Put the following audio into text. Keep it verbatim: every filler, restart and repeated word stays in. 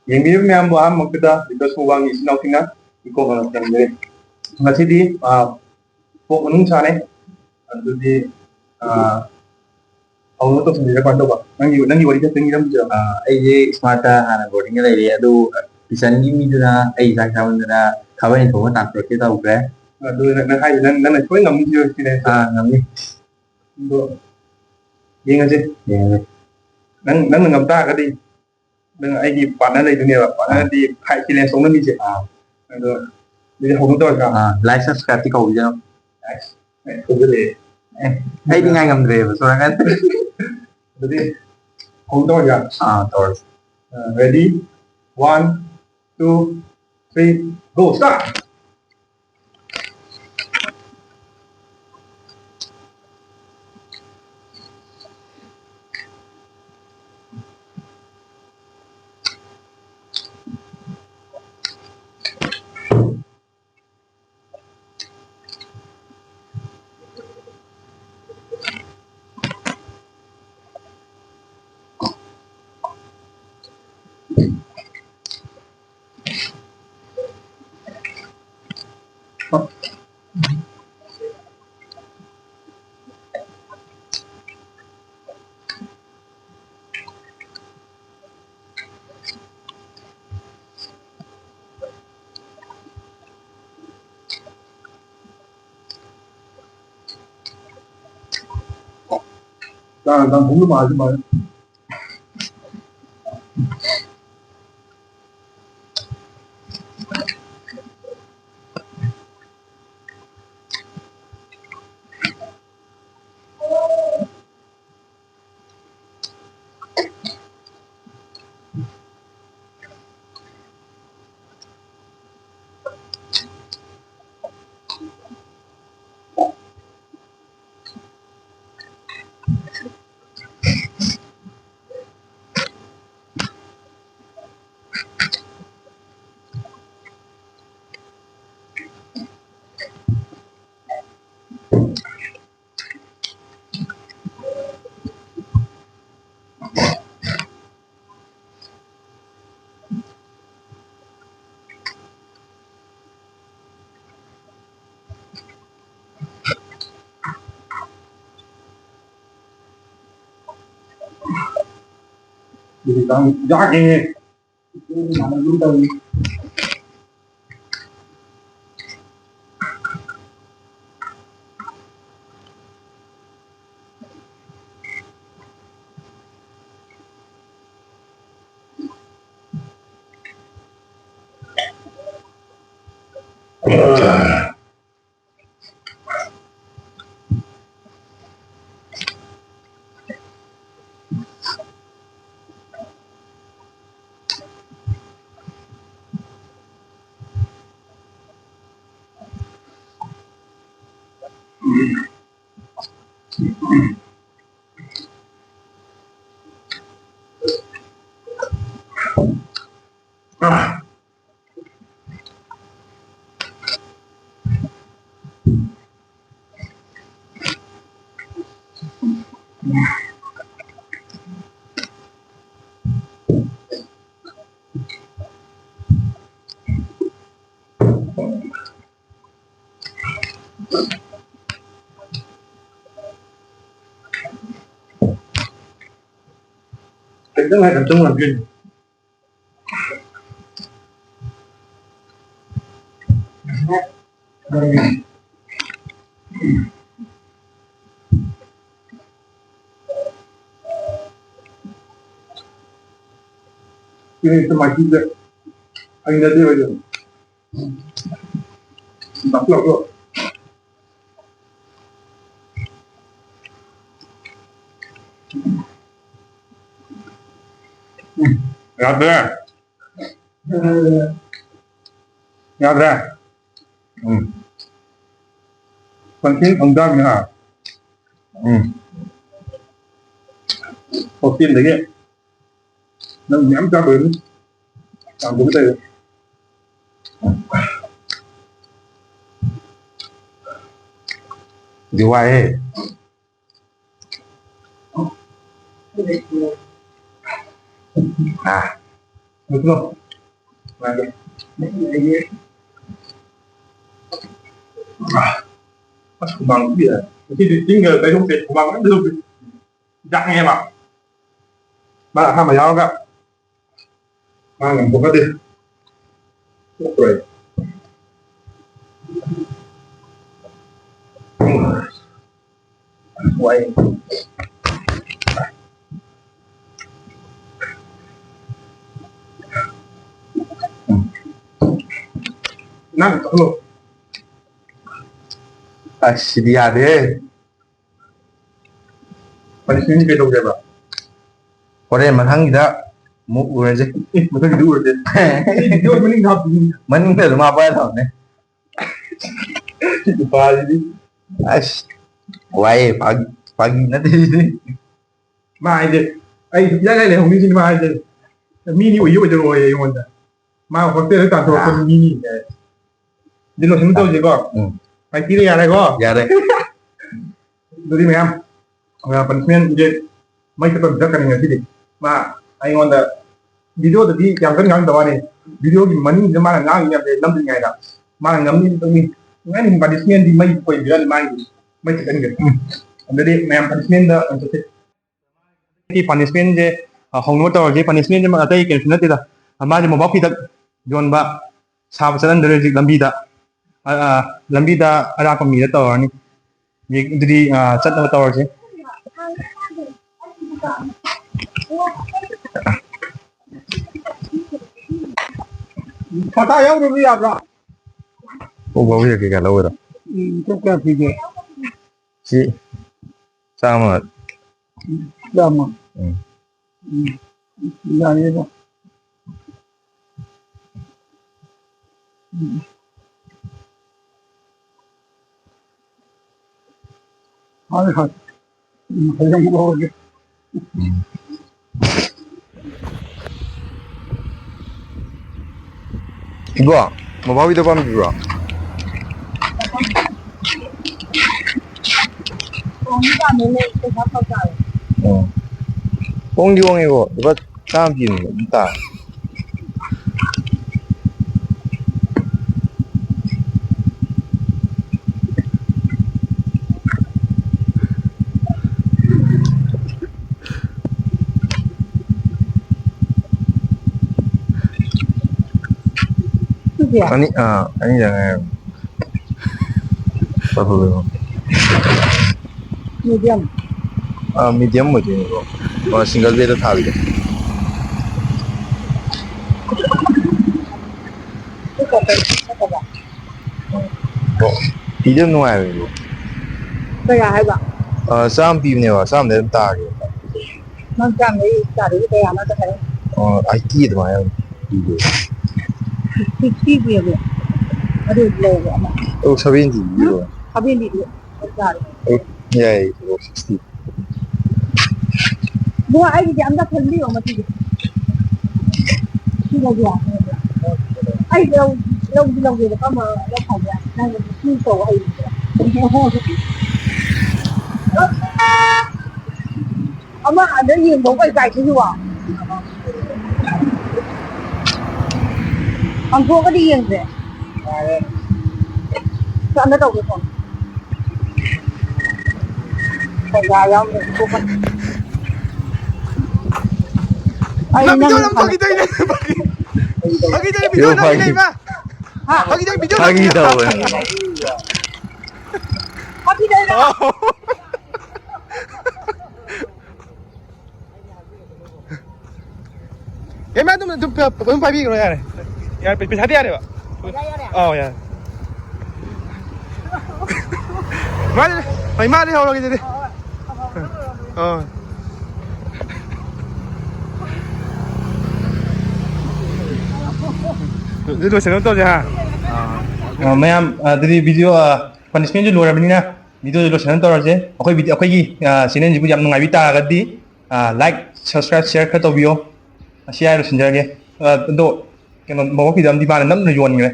ꯌꯦꯡꯕꯤꯔꯤꯕ ꯃꯌꯥꯝꯕꯨ ꯑꯍꯥꯟꯕꯃꯛꯇꯗ ꯂꯤꯇꯔ ꯁꯨ ꯋꯥꯡꯒꯤ ꯏꯆꯤꯟ ꯏꯅꯥꯎꯁꯤꯡꯅ ꯏꯀꯣꯛ ꯃꯅꯥ ꯊꯝꯖꯔꯤ꯫ ꯉꯁꯤꯗꯤ, ꯑ, ꯄꯣꯛ ꯃꯅꯨꯡ ꯁꯥꯅꯤ꯫ ꯑꯗꯨꯗꯤ, ꯑ, ꯍꯧꯅꯕ ꯇꯧꯁꯤꯟꯕꯤꯔ ꯀꯃꯥꯏꯅ ꯇꯧꯕ? ꯅꯪꯒꯤ, ꯅꯪꯒꯤ ꯋꯥꯔꯤ ꯈꯛꯇꯪ ꯂꯤꯔꯝꯁꯤꯔꯣ? ꯑ, ꯑꯩꯁꯦ ꯏꯁꯃꯥꯔꯠꯇ ꯍꯥꯟꯅ ꯕꯣꯔꯗꯤꯡꯗ ꯂꯩꯔꯦ꯫ ꯑꯗꯨ ꯀꯤꯆꯟꯒꯤ ꯃꯤꯗꯨꯅ ꯑꯩ ꯆꯥꯛ ꯆꯥꯃꯟꯗꯅ ꯊꯕꯛ ꯏꯪꯈꯣꯜ ꯇꯥꯟꯊꯣꯔꯛꯀꯦ ꯇꯧꯈ꯭ꯔꯦ꯫ ꯑꯗꯨ ꯅꯪ, ꯅꯪ ꯍꯥꯏꯗꯤ ꯅꯪ, ꯅꯪꯅ ꯁꯣꯏ ꯉꯝꯅꯤ ꯁꯤꯔꯣ ꯁꯤꯅꯦ? ꯑꯥ, ꯉꯝꯅꯤ꯫ ꯑꯗꯣ ꯌꯦꯡꯉꯁꯦ꯫ ꯌꯦꯡꯉꯁꯦ꯫ ꯅꯪ, ꯅꯪꯅ ꯉꯝ ꯇꯥꯔꯒꯗꯤ ꯅꯪ ꯑꯩꯒꯤ ꯄꯥꯔꯠꯅꯔ ꯂꯩꯗꯣꯏꯅꯦꯕ꯫ ꯄꯥꯔꯠꯅꯔꯗꯤ ꯐꯥꯏꯚ ꯆꯦꯂꯦꯟꯖ ꯇꯧꯅꯕꯤꯁꯦ꯫ ꯑꯥ꯫ ꯑꯗꯣ ꯑꯗꯨꯗꯤ ꯍꯧꯅꯕ ꯇꯧꯔꯁꯤꯔꯥ? ꯑꯥ, ꯂꯥꯏꯛ ꯁꯕꯁꯀ꯭ꯔꯥꯏꯕꯇꯤ ꯀꯧꯕꯤꯒꯅꯨ꯫ ꯑꯁ, ꯑꯦ, ꯊꯣꯛꯖꯤꯜꯂꯛꯑꯦ꯫ ꯑꯦ, ꯑꯩꯗꯤ ꯉꯥꯏ ꯉꯝꯗ꯭ꯔꯦꯕ, ꯁꯣꯔꯥ ꯉꯥꯏ꯫ ꯑꯗꯨꯗꯤ ꯍꯧꯅꯕ ꯇꯧꯔꯁꯤꯔꯥ? ꯑꯥ, ꯇꯧꯔꯁꯤ꯫ ꯑꯥ, ready? One, two, three, go, start! ꯆꯥꯔ ꯇꯥꯡ ꯑꯍꯨꯝꯗ ꯃꯥꯁꯨ ꯃꯥꯜꯂꯦ꯫ ꯅꯨꯃꯤꯗꯥꯡ ꯌꯥꯛꯑꯦꯍꯦ꯫ ꯈꯤꯇꯪ ꯍꯥꯏ ꯈꯛꯇꯪ ꯑꯣꯏꯔꯝꯗꯣꯏꯅꯤ꯫ ꯁꯤꯅ ꯍꯦꯛꯇ ꯃꯥꯏꯈꯨꯁꯦ ꯍꯩꯅꯗꯦꯕ ꯑꯩꯗꯤ꯫ ꯂꯥꯛꯁꯨ ꯂꯥꯛꯁꯨ꯫ ꯎꯝ, ꯌꯥꯗ꯭ꯔꯦ꯫ ꯌꯥꯗ꯭ꯔꯦ꯫ ꯎꯝ꯫ ꯄꯪꯊꯦꯡ ꯊꯣꯡ ꯇꯥꯕꯅꯤ ꯍꯥ꯫ ꯎꯝ꯫ ꯍꯣꯁꯇꯦꯜꯗꯒꯤ ꯅꯪ ꯃꯌꯥꯝ ꯆꯥꯗꯣꯏꯅꯤ꯫ ꯇꯥꯡꯗꯕ ꯇꯧꯔꯦ꯫ ꯑꯗꯨ ꯋꯥꯏꯍꯦ꯫ ꯑꯥ꯫ ꯑꯁ, ꯍꯨꯃꯥꯡ ꯊꯣꯛꯏꯗ꯫ ꯉꯁꯤꯗꯤ ꯆꯤꯡꯒ ꯀꯩꯊꯣꯛꯇꯦ, ꯍꯨꯃꯥꯡ ꯀꯩꯝ ꯊꯣꯛꯇꯦ꯫ ꯌꯥꯛꯉꯦꯕ꯫ ꯃꯥ ꯑꯍꯥꯟꯕ ꯌꯥꯎꯔꯒ ꯃꯥ ꯉꯝꯊꯣꯛꯀꯗꯦ꯫ ꯊꯣꯛꯇ꯭ꯔꯣ ꯑꯩ? ꯋꯥꯏ꯫ ꯅꯪ ꯆꯠꯂꯣ꯫ ꯑꯁ, ꯁꯤꯗꯤ ꯌꯥꯗꯦꯍꯦ꯫ ꯄꯅꯤꯁꯃꯦꯟ ꯀꯩꯗꯧꯒꯦꯕ? ꯍꯣꯔꯦꯟ ꯃꯊꯪꯒꯤꯗ ꯑꯃꯨꯛ ꯎꯔꯁꯦ꯫ ꯑꯦ, ꯃꯊꯪꯒꯤꯗ ꯎꯔꯁꯦ꯫ ꯑꯩ ꯚꯤꯗꯤꯑꯣ ꯃꯅꯤꯡ ꯍꯥꯞꯇꯣꯏꯅꯤ꯫ ꯃꯅꯤꯡꯗ ꯑꯗꯨꯝ ꯍꯥꯞꯄ ꯌꯥꯗꯕꯅꯦ꯫ ꯅꯨꯄꯥꯁꯤꯗꯤ꯫ ꯑꯁ, ꯋꯥꯏꯌꯦ, ꯐꯥꯒꯤ, ꯐꯥꯒꯤ ꯅꯠꯇꯦ ꯁꯤꯗꯤ꯫ ꯃꯥ ꯍꯥꯏꯁꯦ, ꯑꯩ ꯁꯨꯛꯌꯥ ꯌꯥ ꯂꯩꯍꯧꯅꯤꯁꯤꯅꯤ ꯃꯥ ꯍꯥꯏꯁꯦ꯫ ꯃꯤꯅꯤ ꯑꯣꯏꯗꯤ ꯑꯣꯏꯖꯔꯣꯏ ꯑꯩꯉꯣꯟꯗ꯫ ꯃꯥ ꯍꯣꯁꯇꯦꯜꯗ ꯇꯥꯟꯊꯣꯔꯛꯄ ꯑꯥ꯫ ꯃꯤꯅꯤ ꯀꯥꯏ꯫ ꯑꯗꯨ ꯂꯣꯏꯁꯤꯟꯕ ꯇꯧꯁꯤꯀꯣ? ꯎꯝ꯫ ꯃꯥꯏ ꯄꯤꯔ ꯌꯥꯔꯦꯀꯣ? ꯌꯥꯔꯦ꯫ ꯑꯗꯨꯗꯤ ꯃꯌꯥꯝ, ꯑ, ꯄꯅꯤꯁꯃꯦꯟꯁꯦ ꯃꯩ ꯆꯠꯄ ꯑꯃ ꯆꯠꯀꯅꯤ ꯉꯁꯤꯗꯤ꯫ ꯃꯥ ꯑꯩꯉꯣꯟꯗ ꯚꯤꯗꯤꯑꯣꯗꯗꯤ ꯌꯥꯝ ꯀꯟꯅ ꯉꯥꯡꯗꯕ ꯋꯥꯅꯤ, ꯚꯤꯗꯤꯑꯣꯒꯤ ꯃꯅꯨꯡꯁꯤꯗ ꯃꯥꯅ ꯉꯥꯡꯉꯤ ꯃꯌꯥꯝꯁꯦ ꯅꯝꯗ꯭ꯔꯤꯉꯩꯗ ꯃꯥꯅ ꯉꯝꯅꯤ, ꯉꯝꯅꯤ꯫ ꯉꯝꯅꯤ, ꯄꯅꯤꯁꯃꯦꯟꯗꯤ ꯃꯩ ꯀꯣꯏꯕꯤꯔꯅꯤ ꯃꯥꯒꯤ꯫ ꯃꯩ ꯆꯠꯍꯟꯒꯦ꯫ ꯎꯝ꯫ ꯑꯗꯨꯗꯤ ꯃꯌꯥꯝ ꯄꯅꯤꯁꯃꯦꯟꯗ ꯑꯣꯏꯅ ꯆꯠꯁꯤ꯫ ꯄꯅꯤꯁꯃꯦꯟꯁꯦ, ꯑ, ꯍꯧꯅꯕ ꯇꯧꯔꯁꯤ꯫ ꯄꯅꯤꯁꯃꯦꯟꯁꯦ ꯑꯇꯩ ꯀꯩꯁꯨ ꯅꯠꯇꯦꯗ꯫ ꯃꯥꯁꯦ ꯃꯣꯝꯄꯥꯛ ꯐꯤꯗꯛ ꯌꯣꯟꯕ, ꯁꯥꯕ ꯆꯠꯍꯟꯗꯣꯔꯦ ꯍꯧꯖꯤꯛ ꯂꯝꯕꯤꯗ꯫ ꯑ, ꯑ, ꯂꯝꯕꯤꯗ ꯑꯔꯥꯛꯄ ꯃꯤꯗ ꯇꯧꯔꯅꯤ꯫ ꯍꯧꯖꯤꯛ ꯑꯗꯨꯗꯤ, ꯑ, ꯆꯠꯅꯕ ꯇꯧꯔꯁꯤ꯫ ꯄꯇꯥ ꯌꯥꯎꯗ꯭ꯔꯁꯨ ꯌꯥꯕ꯭ꯔꯥ? ꯑꯣ, ꯕꯥꯕꯨ ꯀꯩꯀꯥ ꯂꯧꯒꯗ꯭ꯔꯥ? ꯎꯝ, ꯂꯨꯄꯥ ꯀꯌꯥ ꯄꯤꯒꯦ? ꯁꯤ ꯆꯥꯝꯃ꯫ ꯆꯥꯝꯃ꯫ ꯎꯝ꯫ ꯎꯝ꯫ ꯌꯥꯏꯌꯦ ꯑꯗꯣ꯫ ꯎꯝ꯫ ꯍꯣꯏ, ꯍꯣꯏ꯫ ꯎꯝ, ꯍꯌꯦꯡ ꯂꯧꯔꯒꯦ꯫ ꯎꯝ꯫ ꯏꯕꯣ, ꯃꯣꯝꯄꯥꯛ ꯐꯤꯗꯛ ꯄꯥꯝꯕꯤꯕ꯭ꯔꯣ? ꯄꯥꯝꯃꯤ, ꯄꯥꯝꯃꯤ, ꯂꯩ, ꯄꯩꯁꯥ ꯐꯔꯛ ꯇꯥꯔꯦ꯫ ꯑꯣ꯫ ꯍꯣꯡꯗꯤ ꯍꯣꯡꯉꯦꯕꯣ, ꯂꯨꯄꯥ ꯆꯥꯝꯃ ꯄꯤꯕꯅꯦ ꯑꯗꯨꯝ ꯇꯥꯔꯦ꯫ ꯑꯅꯤ, ꯑꯥ, ꯑꯅꯤꯗ ꯉꯥꯏꯔꯝꯅꯦ꯫ ꯄꯔꯄꯜ ꯂꯩꯕ꯫ ꯃꯤꯗꯤꯌꯝ꯫ ꯑꯥ, ꯃꯤꯗꯤꯌꯝ ꯑꯣꯏꯗꯣꯏꯅꯦꯀꯣ꯫ ꯑꯥ, ꯁꯤꯡꯒꯜ ꯕꯦꯗ ꯊꯥꯕꯤꯗꯣ꯫ ꯁꯤ ꯄꯔꯄꯜ ꯅꯠꯇꯕ꯫ ꯑꯣ, ꯐꯤꯗꯤ ꯌꯥꯝ ꯅꯨꯡꯉꯥꯏꯕꯅꯦ, ꯕ꯭ꯔꯣ꯫ ꯀꯌꯥ ꯍꯥꯏꯕ? ꯑꯥ, ꯆꯥꯝꯃ ꯄꯤꯕꯅꯦꯕ, ꯆꯥꯝꯃꯗꯩ ꯑꯗꯨꯝ ꯇꯥꯒꯦ꯫ ꯅꯪ ꯆꯥꯝꯃꯗꯩ ꯇꯥꯗꯣꯏꯁꯦ ꯀꯌꯥꯅꯣ ꯑꯝꯇ ꯍꯥꯏꯔꯛꯑꯣ꯫ ꯑꯥ, ꯑꯩꯠꯇꯤ ꯑꯗꯨꯃꯥꯏꯅ ꯑꯗꯨꯝ ꯄꯤꯒꯦ꯫ ꯁꯤꯛꯁꯇꯤ ꯄꯤꯔꯒꯦ꯫ ꯑꯗꯨ ꯂꯩꯔꯒꯦ ꯑꯃ꯫ ꯑꯣ, ꯁꯚꯦꯟꯇꯤ ꯄꯤꯔꯣ꯫ ꯁꯚꯦꯟꯇꯤꯗꯤ ꯆꯞ ꯆꯥꯔꯦ꯫ ꯑꯣ, ꯌꯥꯏꯌꯦ, ꯕ꯭ꯔꯣ, ꯁꯤꯛꯁꯇꯤ꯫ ꯕ꯭ꯔꯣ, ꯑꯩꯒꯤꯗꯤ ꯑꯝꯇ ꯈꯟꯕꯤꯌꯣ ꯃꯁꯤꯒꯤ꯫ ꯁꯤ ꯂꯧꯕ ꯌꯥꯒꯗ꯭ꯔꯥ? ꯑꯩ ꯂꯧ-, ꯂꯧꯗꯤ ꯂꯧꯒꯦꯕ, ꯀꯔꯝꯕ ꯂꯧ ꯐꯒꯦ? ꯅꯪ ꯁꯤ ꯇꯧ ꯍꯩꯕ꯭ꯔꯥ? ꯑꯃ ꯑꯗ ꯌꯦꯡꯕ ꯀꯩ ꯀꯥꯏꯗꯣꯏꯅꯣ? ꯍꯥꯡꯗꯣꯛꯑꯒꯗꯤ ꯌꯦꯡꯁꯦ꯫ ꯆꯠꯅ ꯇꯧꯒꯦ ꯐꯣꯟ꯫ ꯄꯩꯁꯥ ꯌꯥꯎꯗ꯭ꯔꯗꯤ ꯇꯣꯛꯀꯅꯤ꯫ ꯑꯩ ꯅꯪ ꯅꯪ ꯚꯤꯗꯤꯑꯣ ꯅꯝ ꯐꯅ- ꯐꯥꯒꯤ ꯇꯧꯔꯤꯅꯦ, ꯐꯥꯒꯤ꯫ ꯐꯥꯒꯤ ꯇꯧꯔꯤꯅꯦ, ꯚꯤꯗꯤꯑꯣ ꯏꯕꯣ, ꯅꯝꯃꯤꯅꯦ, ꯐꯥꯒꯤ꯫ ꯏꯃꯥ꯫ ꯍꯥ? ꯐꯥꯒꯤ ꯇꯧꯔꯤꯅꯦ, ꯚꯤꯗꯤꯑꯣ ꯐꯥꯒꯤ ꯅꯝꯃꯤꯅꯦ꯫ ꯇꯧꯋꯦ꯫ ꯐꯥꯒꯤ ꯇꯧꯔꯤꯅꯦ꯫ ꯑꯣ꯫ ꯑꯦ, ꯃꯥ ꯑꯗꯨꯝ, ꯑꯗꯨꯝ, ꯑꯗꯨꯝ ꯄꯥꯏꯕꯤꯈ꯭ꯔꯣ, ꯌꯥꯔꯦ꯫ ꯌꯥꯔꯦ, ꯄꯩꯁꯥꯗꯤ ꯌꯥꯔꯦꯕ꯫ ꯄꯩꯁꯥ ꯌꯥꯔꯦ? ꯑꯧ, ꯌꯥꯔꯦ꯫ ꯃꯥꯗꯤ, ꯍꯣꯏ, ꯃꯥꯗꯤ ꯍꯧꯔꯒꯦ ꯑꯗꯨꯗꯤ꯫ ꯑꯧ, ꯍꯣꯏ, ꯍꯣꯏ, ꯍꯣꯏ, ꯍꯣꯏ, ꯍꯣꯏ꯫ ꯑꯧ꯫ ꯑꯗꯨꯗꯤ ꯂꯣꯏꯁꯤꯟꯅꯕ ꯇꯧꯁꯦ, ꯍꯥ? ꯑꯥ, ꯃꯌꯥꯝ, ꯑꯗꯨꯗꯤ ꯚꯤꯗꯤꯑꯣ, ꯑꯥ, ꯄꯅꯤꯁꯃꯦꯟꯁꯨ ꯂꯣꯏꯔꯕꯅꯤꯅ, ꯚꯤꯗꯤꯑꯣꯁꯦ ꯂꯣꯏꯁꯤꯟꯅꯕ ꯇꯧꯔꯁꯦ꯫ ꯑꯩꯈꯣꯏ ꯚꯤꯗꯤꯑꯣ, ꯑꯩꯈꯣꯏꯒꯤ, ꯑꯥ, ꯆꯦꯅꯦꯜꯁꯤꯕꯨ ꯌꯥꯝ ꯅꯨꯡꯉꯥꯏꯕꯤ ꯇꯥꯔꯒꯗꯤ, ꯑꯥ, ꯂꯥꯏꯛ, ꯁꯕꯁꯀ꯭ꯔꯥꯏꯕ, ꯁꯤꯌꯔ ꯈꯔ ꯇꯧꯕꯤꯌꯣ꯫ ꯑꯁꯤ ꯍꯥꯏꯔ ꯂꯣꯏꯁꯤꯟꯖꯔꯒꯦ꯫ ꯑꯥ, ꯑꯗꯣ ꯀꯩꯅꯣ, ꯃꯣꯃꯣ ꯐꯤꯗꯣ ꯑꯝꯗꯤ ꯃꯥꯅ ꯅꯝꯗꯨꯅ ꯌꯣꯟꯈ꯭ꯔꯦ꯫